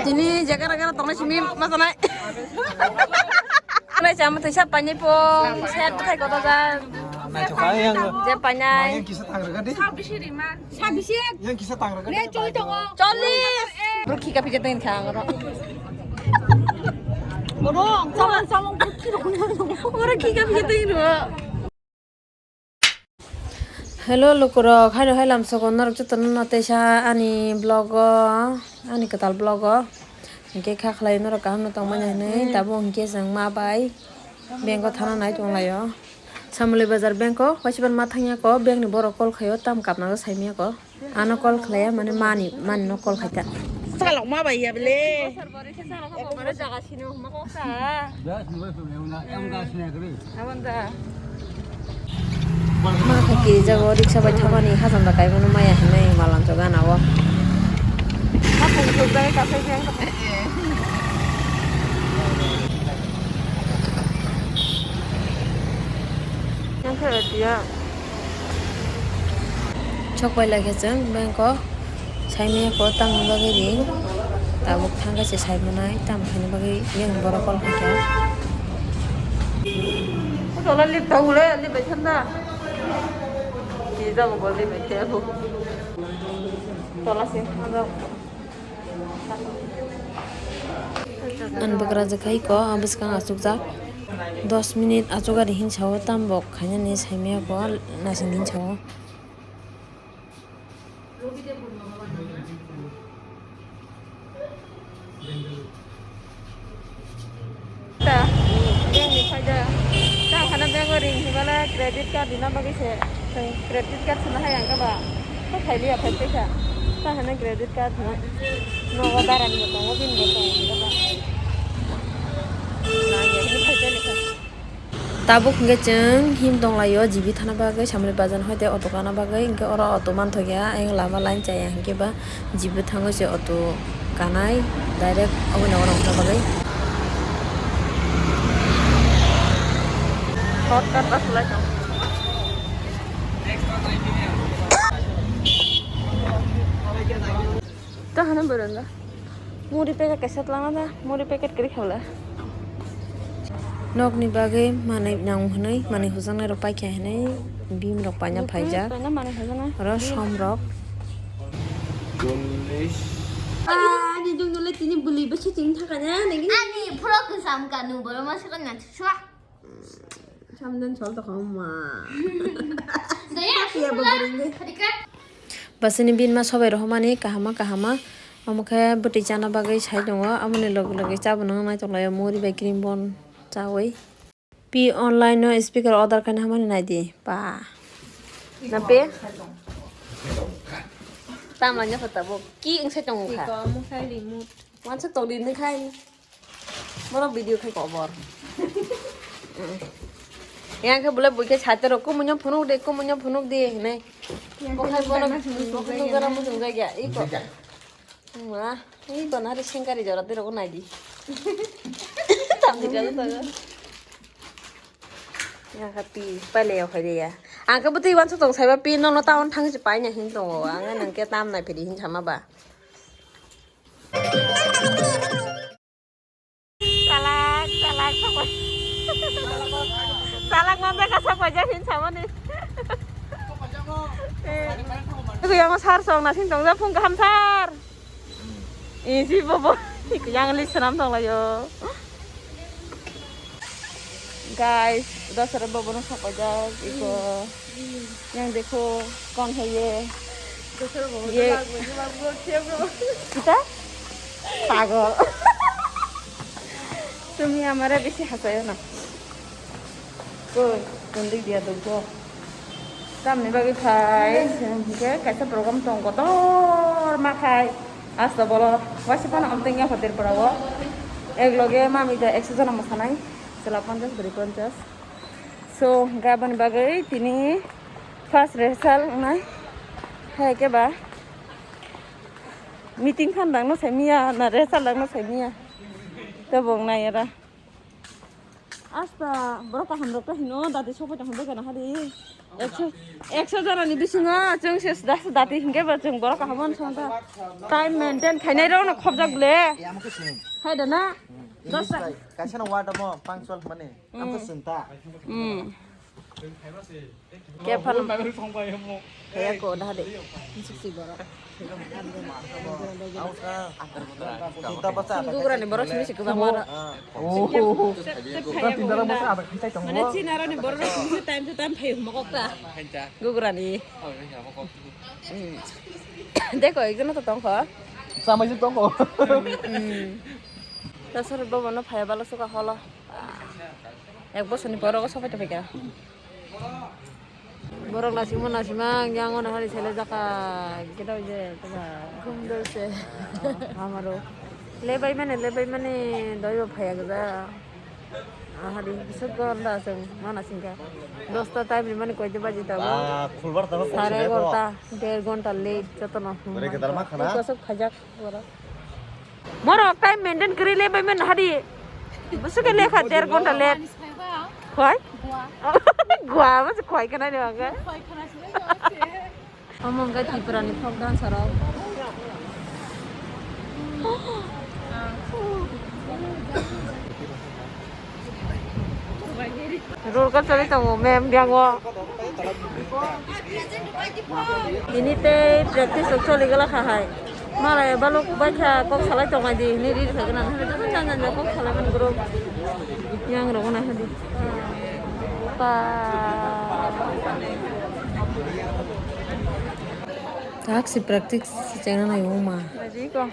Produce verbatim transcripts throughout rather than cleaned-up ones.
Tini jaga raga tongnai simi masanai. Nai chama tisa painai po, set khai kota ja. Naithoka yang. Je painai. Yang kisa tangra gadi. Sabisi rima. Sabisi. Yang kisa tangra gadi. Ne choli tongo. Chollis. Bro khika phika tengin kha angro. Bro, samung samung bro khiro. Bro khika phika tengin ro. Hello lukurok, haino hai lamsogo norok jotono no teisa ani vlog o, ani kwtal vlog o. Hinkhe kha khlai norok kaham no tongmani hinwi, tabuk hinkhe chwng ma bai bank o thana nai tonglaio. Samoli bazar bank o, waisa ban ma thangya ko, bank ni borok call khaio, tam kapna saimya ko. Ano call khlaiya, mane mani, mani no call khaita. Salok ma bai ya bele. Ekdom jaga sini ma kok sa. Abon da. Ma khe ki jago riksa bai thamani hajan da kai mano maya hinwi malam jaga na o. Ma kok jok jaga kasai yang. Yang khe dia. Sok pai lai khe chwng bank o saimaya ko tamni bagwi ring. Tabuk thang khe se saimanai tam khaina bagwi yang borok call khaikha. Tola lip thago le, lip bai thanda. Ki jago bo lip bai khe bo. Tola sing thang jago. Ang bwkrajwk hai ko, a bwskang achukjak. Dos minute achuk ari hinsa o, tam bok khainani saimaya ko, nasing hinsa o. Ta, bank ni phaida. Ta hana bank o ring himala credit card rina bagwi se. Chwng credit card sona hai ang kaba. Ko khai liya phai phaikha. Ta hana credit card no. Nogo daran bo tongo, bini bo tongo kaba. Na ya ni phai phaikha. Tabuk hingke chwng him tonglaio, G B thana bagwi, Samri bazar hoite auto kana bagwi, hingke oro auto manthokya, ayang lama line chaya, hingke ba G B thango se auto kanai, direct aboni oro wngna bagwi. Shortcut bus lai tong. Ta hana baranda. Muri packet kaisa twlangna da, muri packet kwrwi khaula. Nokni bagwi manwi nang hwnwi, manwi hujaknai rok paikha hwnwi, bim rok paina phaijak. Paina manwi hujaknai. Oro som rok. Ani dungno le tini bwlwi bwswk chini thakana nini. Ani phuro kwcham kanu borok masa kanya chwswa. Samdan sol to khama. Daya, ya, babaringe. Basini binma sobai rohmani kahama kahama. Omo khe bwtwi chana bagwi sai tongo. Amoni loge loge chabo nang nai tonglaio muri bai cream bon chawi. Pi online no speaker order khaina hamani naidi. Pa. Na pe? Tama nya kho tabuk. Ki wng sai tongo kha. Iko omo khai remote. Wansa tong di nung khai. Borok video khai kobor. Yang khe bole bui khe sate rok kumunyo phunuk de, kumunyo phunuk de hinai. Bo khai bono phunuk gana muchung jagya. Iko. Ma, iko nari sengkari jora de rok nai di. Tam di jalo to. Yang khe pi paile ya khai de ya. Ang khe bwtwi wansa tong saiba pi nono town thang si pai nya hin tongo. Ang nang khe tam nai phiri hin sama ba. Talak, talak, sok pai. Talak mambe ka sok pai ja hin samani. Eh. Iku yang sar song nasing tong ja phung kaham sar. Isi bobo. Iku yang list senam tong layo. Guys, uda sara bobo no sok pai ja. Iko. Yang dekho, kon hai ye? Ye. Kita? Pagol. Tumi amare bisi hasayo na. Koi, kundik dia dukho. Tamni bagwi phai, hingke kaisa program tong kotor ma khai. Asta bolo, waisa phano amteng ya hotel parao. Ek loge mami da ekso jona mosanai. Chwla ponchas, bwrwi ponchas. So, hingke aboni bagwi tini first rehearsal wngnai. Hai khe ba meeting khan dangno saimiya, na rehearsal dangno saimiya. Tei bo wngnai era. Asta, borok kaham rok to hino, dati sopai tong hwnbai kana hari. Ekso, ekso jona ni bisingo chwng se das dati hinkhe bo chwng borok kaham hwn song ta. Time maintain khainai rok no khobjak le. Hai da na? Dos ta. Kaisa no ward mo punctual mane. Amto sung ta. Hmm. Khe phano. Kaya ko dah de. Siksi borok. Gugrani borok simi sik kwbangma aro. Mane chinarani borok simi time to time phai mokok ta. Gugrani. Deko ekjon to tongkho. Samai se tongkho. Tasar bobo no phai balo suka holo. Ek bosor ni borok sopai tongkha. Borok naisingmo naisingma, ang yang ono hari sele jaka, kita uje, kita gumdol se. Amaro. Lebai mane, lebai mane, doi bo phaya gada. Ahari, bisok gorda seng, mana singka. Dosta time ni mane koite baji tago. Ah, khulbar tabo. Sare egarota, der gonta late, jotono. Ore kedar ma khana? Iko sob khajak, borok. Borok time maintain kwrwi le bai man hari. Busu ke lekha der gonta late. Khwai? Gua, mas khwai kana ni bangka. Omo wngkha Tripura ni folk dancer rok. Roll call choli tongo mem biango. Ini tei practice rok choli gala kha hai. Malai baluk bai kha kok salai tong di hini ri kha gana. Hini jang jang kok salai man group. Yang rok na hadi. Pa. Tak si practice chengna nai uma. Lagi ko.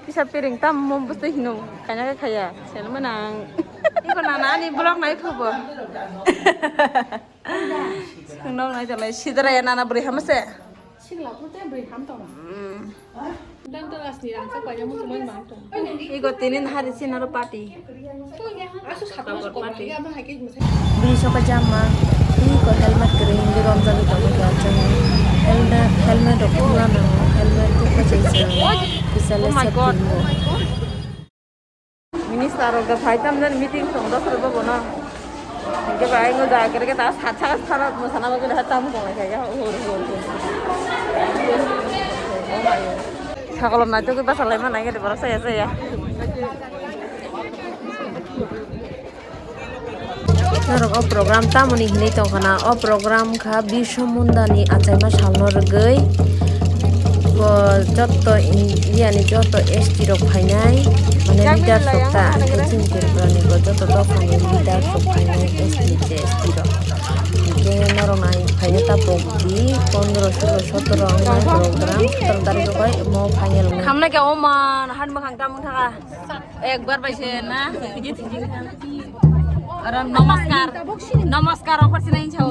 Kisa piring tam mo bwtwi hino, kanya khe khaya, selma nang. Iko nana ani vlog nai thubo. Nok nai jalai sidra ya nana bwrwi hamse. Sigla pute bwrwi ham tong. Hmm. Dan to las ni rang sa panya mo tumon mang tong. Iko tinin hari sinaro party. Bini soka jamma, twi ko helmet kwrwi hwnwi romjagwi tongwi kha chwng. Helmet, helmet rok thukna nango, helmet thukma chai chwng. Kisa le safety nango. Minister rok da phai tam jani meeting tong dosra bobo no. Hingke bai ngo ja kere ke ta sat sat sat mo sana bagwi da tam tong lai kha ya hor hor hor. Sakolom nai to ke basa lai ma nai ke de borok saya saya. Norok o program tamoni hinwi tongkhana, o program kha Birsa Munda ni achaima salno rwgwi, o, jotto India ni jotto S T rok phainai, mane leaders rok ta, chini Tripura ni bo jotto dophani leaders rok phainai S T, S T rok. Hinkhe norok nai phaina ta bokdi pondro, solo, sotoro wngmani program, sotoro tarikh bai omo final wngmani. Khamnai khe oman hani mwkhang tamung thaka. Ekbar bai se na, thiji thiji. Aro namaskar. Namaskar, okhor sinai chao.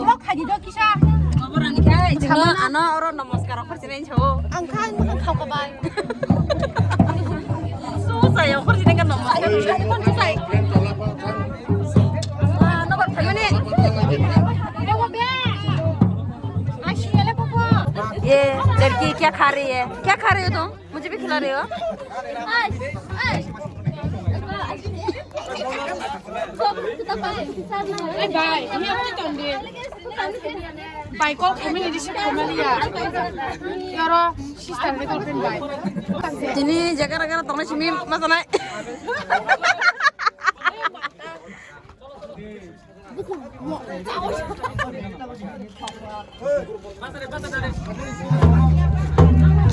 Obo rani khai, chalo, ano oro namaskar, okhor sinai chao. Ang khai, ang khao ka bai. Su sai, okhor sinai ka namaskar. Kon su sai. Ah, no bar phayo ni. Ewo be. Ashi ele popo. ये लड़की क्या खा रही है? क्या खा रहे हो तुम? मुझे भी खिला रहे हो? Ai, bai, ini apa tuh, Tonde? Bai, call kami ni receive kami liya. Yoro, sister ni girlfriend bai. Tini jaga raga tong simi masanai.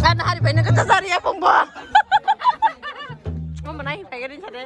Kan hari bai nang kata sari ya pungbo. Mau menai bai kan ini sate.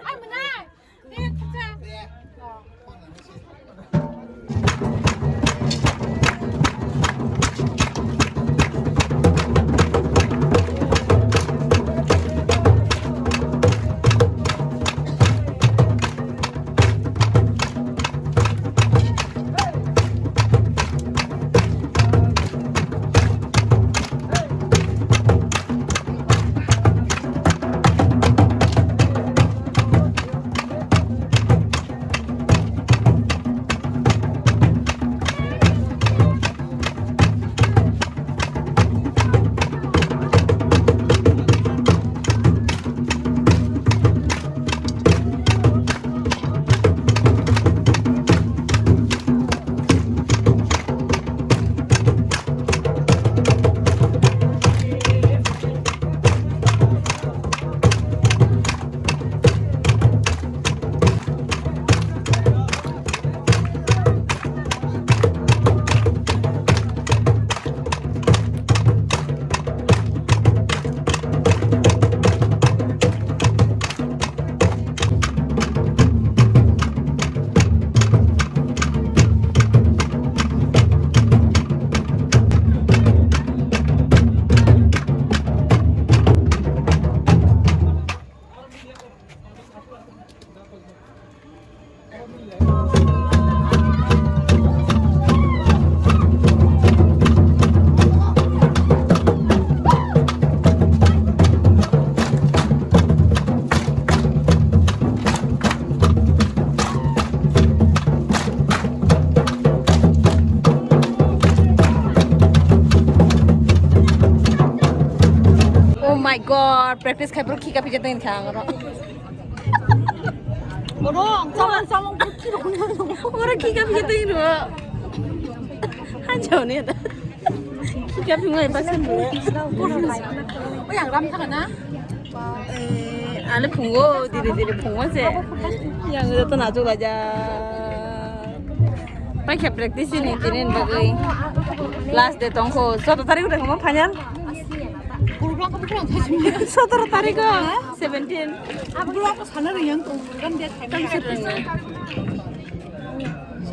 Ar practice khai pro khika phija tengin kha ang oro. Oro ang chamung chamung pro khiro. Oro khika phija tengin ro. Hanjao ne da. Khika phima ba sen ro. Oi ang ram thaka na. Eh, ale phungo dire dire phungo se. Yang joto na jola ja. Paikha practice ni tinin bagwi. Last day tongkho. Soto tarik udah ngomong final. Sotoro tarik o, seventeen.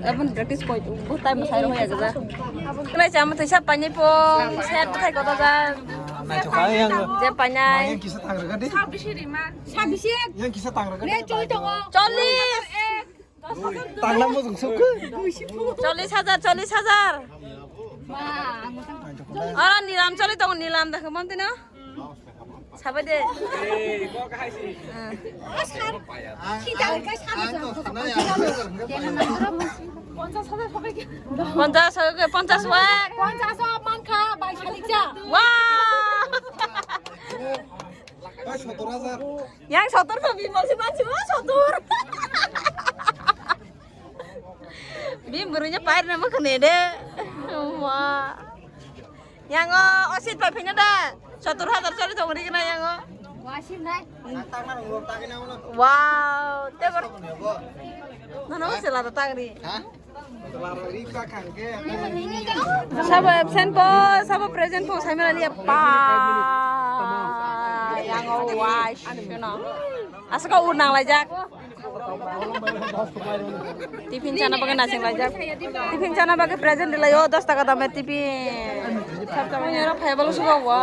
Abon practice koi, bu time sai rok ya gaja. Kena chama tisa pani po, set khai kota ja. Nai to kaya yang. Je panai. Yang kisa tangra gadi. Sabisi. Yang kisa tangra gadi. Chollis. Tangna mujung sukhu. Chollis hajar, chollis hajar. Oro nilam choli tongo, nilam dakhe monti no. Sabai de. Ponchas hajar, ponchas wak. Ponchas wak mankha, bai salikcha. Wah. Oi, sotor hajar. Yang sotor ba Bimal si mansi, oh, sotor. Bim burunya pair nama kene de. Wah. Yang o osit pai phina da. Sotor hajar choli tong ri kena yang o. Wasim nai. Wow, te bor. Nono sila da tangri. Ha? Sabo absent po, sabo present po, sai mani pa. Yang o wai, you know. Asaka ur nang laijak. Tiffin chana bagwi nasing laijak. Tiffin chana bagwi present dilayo, dos taka dame tiffin. Sab tamani aro phai balo suga wa.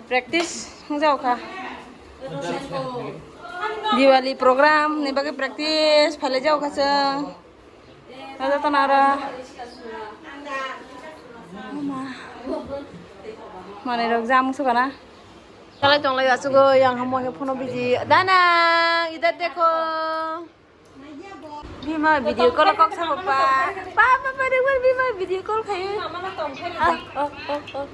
Practice hwngjao kha. Diwali program ni bagwi practice phalai jao kha chwng. Joto nara. Mama. Manwi rok jam wngsu kana. Kalai tonglai achugo yang hamo he phono biji. Dana, idhar dekho. Bima video call kok sama pa. Pa, pa, pa, dengmar Bima video call khai. Ah, oh, oh, oh.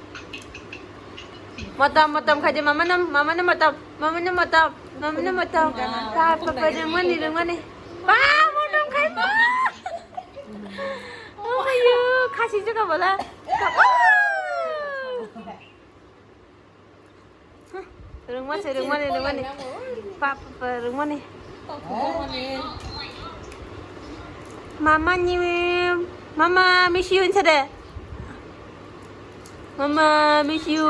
Motom, motom khai je mama nam, mama nam motom, mama nam motom, mama nam motom. Pa, pa, pa, dengmani, dengmani. Pa, motom khai pa. Oh, ayo, khasi juga bola. Rungmani, rungmani, rungmani. Pa, pa, pa, rungmani. Mama ni, mama miss you, sade. Mama miss you.